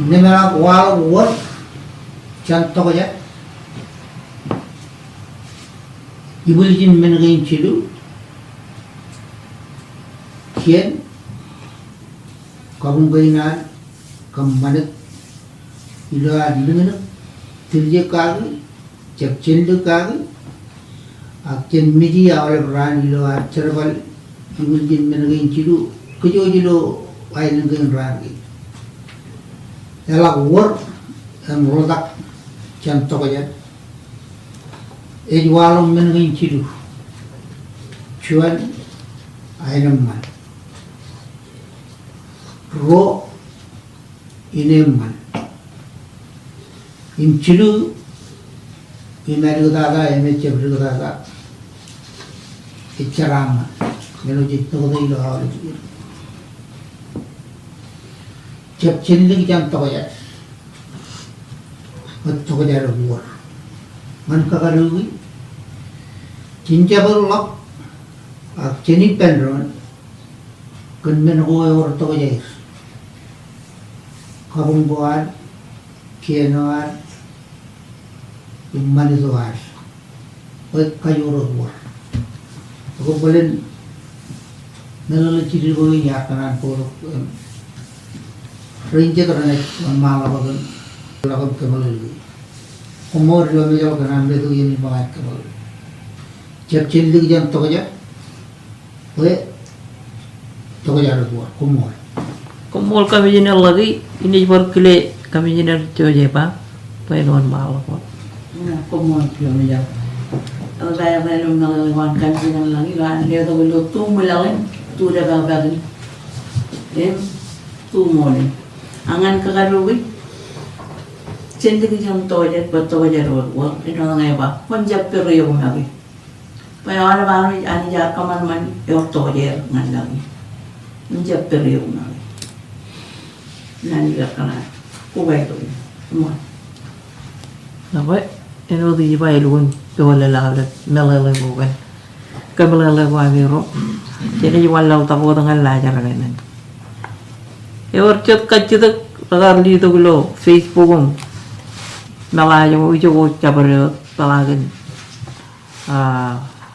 Innām eḷak waḷọk wōr jān tokjān, ibwiljin men kein jilu, kien, kabuñ kein ad, kab ṃanit, ilo ad likūṇik, tiljek kaki, jab jenlik kaki, ak jen miji aolep raan ilo ad jerbal ibwiljin men kein jilu, kōjwōj ilo aelōñ kein raan kein. Eḷak wōr im ḷotak jān tokjān. Ej waḷọk men kein jilu. Juon, aenōṃṃan. Ruo, ineeṃṃan. Im jilu, im āliktata, im ejjab liktata, ej jeraaṃṃan. Men eo jej toktok ilo aolep er. Jab jenlik jān tokjān. Bwe tokjān ewōr. Ñan kakaduki, jen jab ḷọk, ak jen ippān doon kōn men ko ewōr tokjāer. Kabuñ ko ad, kien eo ad, im ṃanit eo ad. Bwe kajoor ewōr. Ekwe bōlen meḷeḷe jidikdik ko in iar kōṇaan bōktok, em, ren jet renaaj wōnṃaanḷọk kōn, ḷọk im kōmeḷeḷe. Koṃṃool ilo mejaḷ kōn aṃ letok iien in ṃōk aer kōmeḷeḷe. Jab jenlik jān tokjān, bwe tokjān ewōr. Koṃṃool. Koṃṃool Commissioner Lucky, inaaj bar kile Commissioner Josepa bwe en wōnṃaanḷọk wōt. Koṃṃool ilo mejaḷ. Eḷap aer ilo meḷeḷe ko an Commissioner Lucky ilo an letok ilo tu ṃwilaḷ in, tu depakpak in, im tu ṃool in. Ak ñan kakaduki, jenlik jān tokjān bwe tokjān ewōr, āinwōt ñe ej ba, kwōn jab pere eok make. Bwe aolep Anij, Anij ear kōṃanṃan ewōr tokjāer ñan laḷ in. Im jab pere eok make. Naan eo ej kōṇaan. Koba tok in. Koṃṃool. Ekwe, āinwōt ij ba elukkuun pojak ḷọk aolep meḷeḷe ko kōn kōmeḷeḷe ko aṃiro. Jenaaj wanlaḷtak wōt ñan laajrak in. Ewōr jet kajjitōk rekar letok ilo Facebook im meḷaaj ko ijoko jabdewōt peḷaakin a,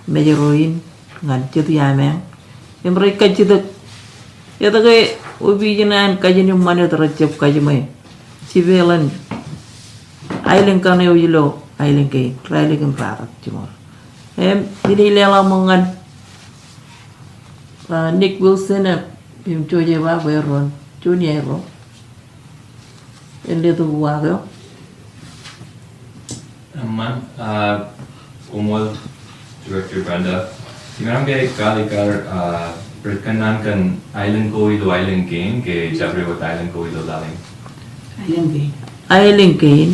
mejro in ñan jet iameañ. Im rej kajjitōk. Etke opiij in an kajin im ṃanit rejjab kajiṃwe jipeḷ in aelōñ kaṇ eo ilo aelōñ kein, raelōñ im ratak jiṃor. Im inaaj leḷọk ṃōk ñan, a, Nick Wilson, a, im Josepa bwe ren juon iaerro en letok uwaak eo. Eṃṃan, a, koṃṃool Director Brenda. Im eṃṃan ke kalikkar, a, rej kōnnaan kōn aelōñ ko ilo aelōñ kein ke jabdewōt aelōñ ko ilo laḷ in? Aelōñ kein. Aelōñ kein.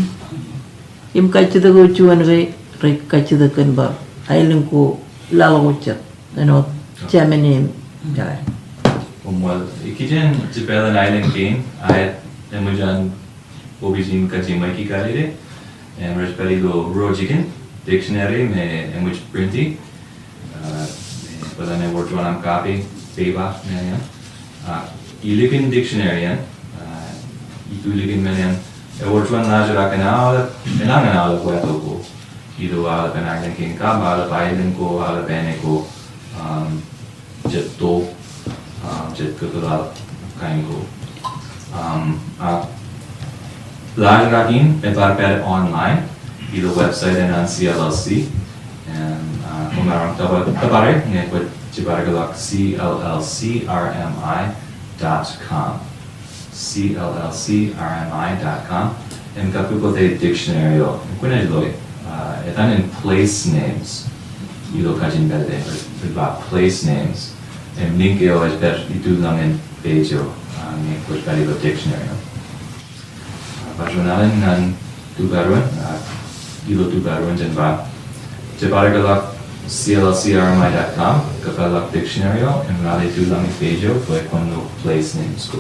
Im kajjitōk eo juon ke rej kajjitōk kōn bar aelōñ ko laḷ ko jet. Āinwōt Germany im, ja. Koṃṃool, ikijjien jipeḷ in aelōñ kein, aet eṃōj an opiij in kajiṃwe kikar ide, im rej pād ilo ruo jikin, dictionary me eṃōj printi, a, me bōlen ewōr juon aṃ copy, pepa, men eṇ. A, ilikin dictionary eṇ, a, itulōkin men eṇ, ewōr juon laajrak eṇ aolep, eṇ an aolep wātok ko. Ilo aolepen aelōñ kein kab aolep aelōñ ko, aolep āne ko, um, jet to, um, jet kōtḷọk kain ko. Um, a, laajrak in ebar pād online ilo website eṇ an C L L C. And, uh, koṃaroñ tōpar, tōpare ñe kwōj Jibadekḷọk C L L C R M I dot com. C L L C R M I dot com. Im kab kōpooj dictionary eo. Kwōnaaj loe, uh, etan in place names. Ilo kajin pālle, rej ba place names. Im link eo ej pād itulọk in page eo, uh, ñe kwōj pād ilo dictionary eo. Bar juon alen ñan tukaruon, ah, ilo tukaruon jen ba, jibadekḷọk C L L C R M I dot com, kōpeḷḷọk dictionary eo, im lale itulọk in page eo, bwe kwōn lo place names ko.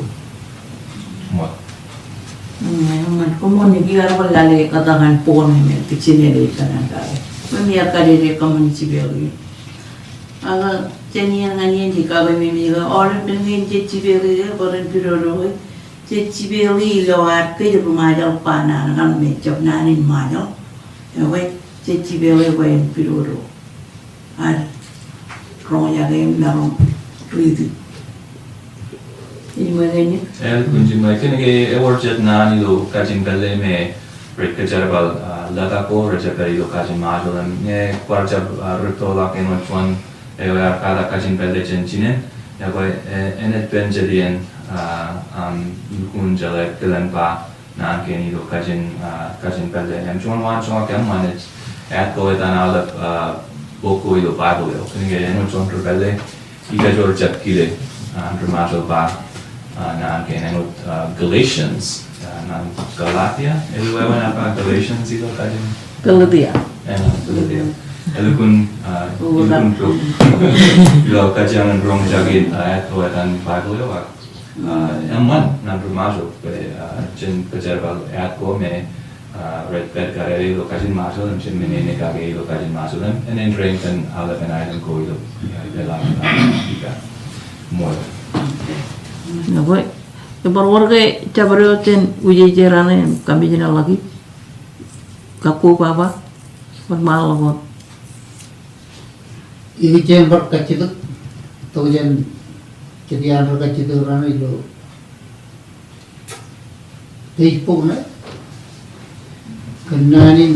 Ṃool. Mm, ñan koṃṃool Nikki, kar bar lale kōttar ñan bok eo me dictionary eo kōṇaan kake. Ṃōṃ iar kadede kōṃṃan jipeḷ eo. Ak jān iien ñan iien jibadekḷọk, ṃōṃ iien aolep men kein jej jipeḷ eo, bwe ren pidodo eo. Jej jipeḷe ilo ad kōj ri Ṃajeḷ ba naan kaṇ me jab naan in Ṃajeḷ. Ekwe, jej jipeḷe bwe en pidodo ad roñjake im maroñ riiti. Ej ṃool kein? Ej ṃool kein. Kōnke ewōr jet naan ilo kajin pālle me rej kōjerbal, ah, lōta ko rej jab pād ilo kajin Ṃajeḷ im ñe kwaar jab, ah, rūttoḷọk āinwōt juon eo ear katak kajin pālle jān jinen, ekwe, e, enaaj pen jet iien, ah, aṃ lukkuun jeḷā kilen ba naan kein ilo kajin, ah, kajin pālle. Im juon waan joñak eṃṃan ej, aet ko etan aolep, ah, bok ko ilo Baibōḷ eo. Kōnke āinwōt juon ri pālle, ikajoor jab kile, ah, ri Ṃajeḷ ba, ah, naan kein āinwōt, ah, Galatians, ah, ñan Galatia, ālikin wāween ear ba Galatians ilo kajin Galatia. Eh, Galatia. Ālikin, ah, ālikin bok. Ilo kajin roñjake, ah, aet ko etan Baibōḷ eo, ah, eṃṃan ñan ri Ṃajeḷ, bwe, ah, jen kōjerbal aet ko me, ah, rej pād kadede ilo kajin Ṃajeḷ, im jen meñe kake ilo kajin Ṃajeḷ, im, im rej kōn aolepen aelōñ ko ilo, ah, ilo, ah, ika. Ṃool. Ekwe, ebar wōr ke jabdewōt jān wūjeje raṇe, im kōmij jeḷā ḷọk e. Kako baba, bar ṃaanḷọk wōt. Ikijjien bar kajjitōk, tok jān, jet iaan ri kajjitōk raṇe ilo Facebook ṇe, kōn naan in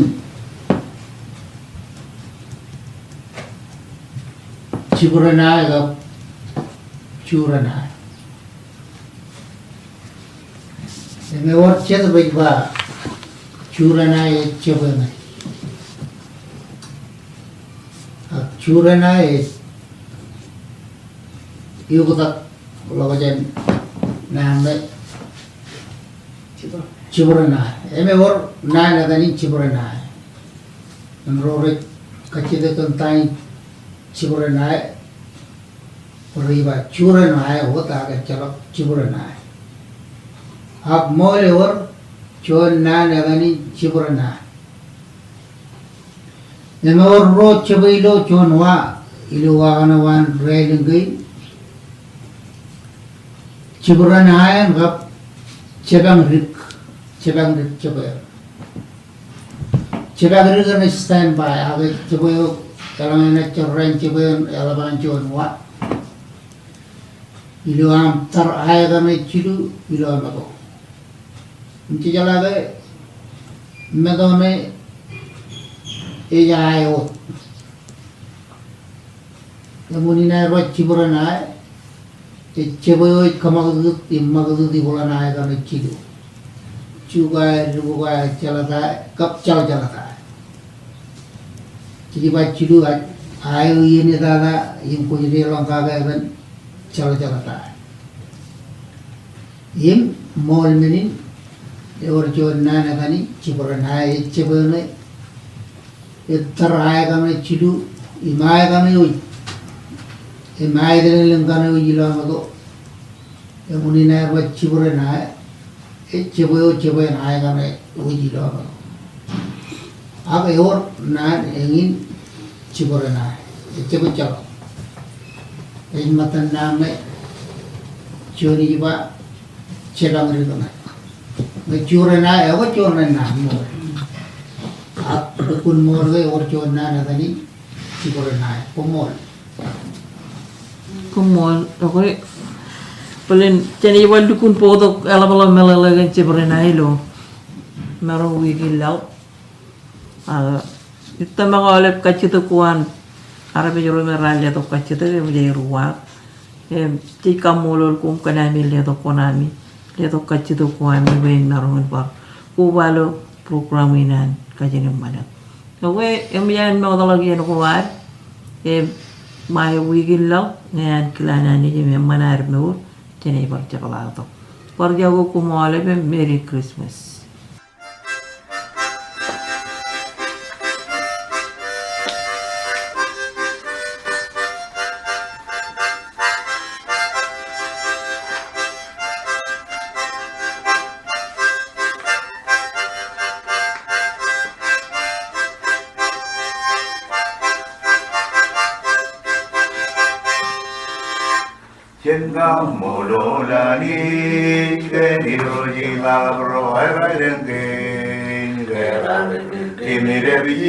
jibdewōt ṇae kab jurōn ṇae. Im ewōr jet bwe ej ba jurōn ṇae ej jebwe ṇe. Ak jurōn ṇae ej eoktak ḷọk jān naan ṇe jibdewōt ṇae. Im ewōr naan etan in jibdewōt ṇae. Im ro rej kajjitōk kōn ta in jibdewōt ṇae, rej ba jurōn ṇae wōt ak ejjeḷọk jibdewōt ṇae. Ak ṃool ewōr juon naan etan in jibdewōt ṇae. Im ewōr ruo jebwe ilo juon wa, ilo wa kaṇe waan raelōñ kein. Jibdewōt ṇae en kab jepañ dik, jepañ dik jebwe. Jepañ dik en ej standby, ak jebwe eo, eḷaññe enaaj jorrāān jebwe en eḷap an juon wa. Ilo aṃ tar ae kaṇe jilu ilo meto. Im jejeḷā ke meto ṇe ej ae wōt. Eṃōj in aer ba jibdewōt ṇae, ej jebwe eo ej kōṃakūt im ṃakūt iboḷan ae kaṇe jilu. Jukwae, lukukwae, jeḷātā, kab jeḷjeḷātā. Jej ba jilu, ae eo iien etata im kwōj deḷọñ kake etan jeḷjeḷātā. Im ṃool men in, ewōr juon naan etan in jibdewōt ṇae, ej jebwe ṇe ej tar ae kaṇe jilu, im ae kaṇe wōj, im ae tōl in kaṇe wōj ilo meto. Eṃōj in aer ba jibdewōt ṇae, ej jebwe eo jebwe in ae kaṇe wōj ilo meto. Ak ewōr naan eñin jibdewōt ṇae, ejjab ejjeḷọk. Ej ṃōttan naan ṇe juon ij ba jepañ dik ṇe. Ñe jurōn ṇae, ekwe juon naan ṃool. Ak lukkuun ṃool ke ewōr juon naan etan in jibdewōt ṇae. Koṃṃool. Koṃṃool, okay. Bōlen, jān ij ba lukkuun bōktok eḷapḷọk meḷeḷe kōn jibdewōt ṇae ilo maroñ wiik in laḷ. Ah, ij tōmak aolep kajjitōk ko an armej ro me raar letok kajjitōk, eṃōj aer uwaak. Im jej kaṃṃoolol koṃ kōn ami letok koṇaami, letok kajjitōk ko ami bwe en maroñ in bar koba ilo program in an Kajin im Ṃanit. Ekwe, eṃōj aer ṃootḷọk iien ko ad, im ṃae wiik in ḷọk ñe an kilaan Anij im eṃṃan ad mour, jenaaj bar jepḷaaktok. Bar jako koṃ aolep im Merry Christmas. Jen kaṃṃoolol Anij kōn irooj im aḷap ro ebajeḷ kein, kōn raar jemedepij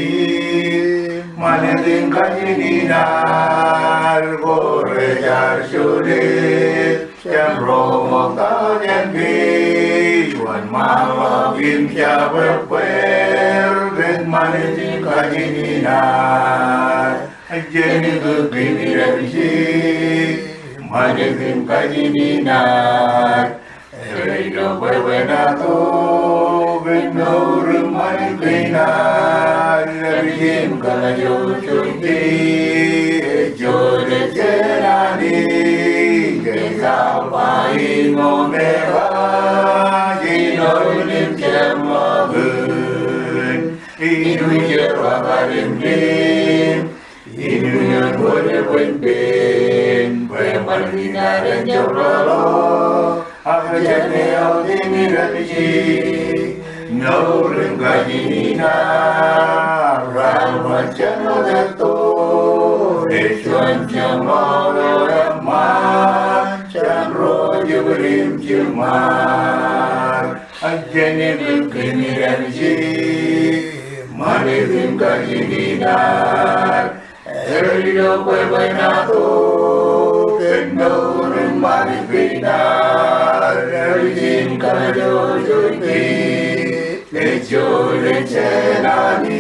Ṃanit in Kajin in ad, ko rej ar jolōt jān ro ṃokta jān kōj, wōnṃaanḷọk im jabōbōr kōn Ṃanit in Kajin in ad. Jen ikūtōk im idepije Ṃanit in Kajin in ad. Ej ilo bwebwenato kōn mour im ṃanit kein ad, ej im kōḷajojo ej jolōt jān Anij, ej Alpha im Omega, ej ilo in im jeorḷọk in, inu ej rọọl im lem, inu ej wōnṃaanḷọk im pen, bwe ṃanit in ad en jeorḷọk, ak jān eaorōk im idepije, mour im kajin in ad, raar bar jān ḷotak to, ej juon jeorḷọk eo eṃṃan, jān ro jibwid im jiṃṃaad. Jen ikūtōk im idepije Ṃanit in Kajin in ad. Ej ilo bwebwenato kōn mour im ṃanit kein ad, ej im kōḷajojo ej jolōt jān Anij.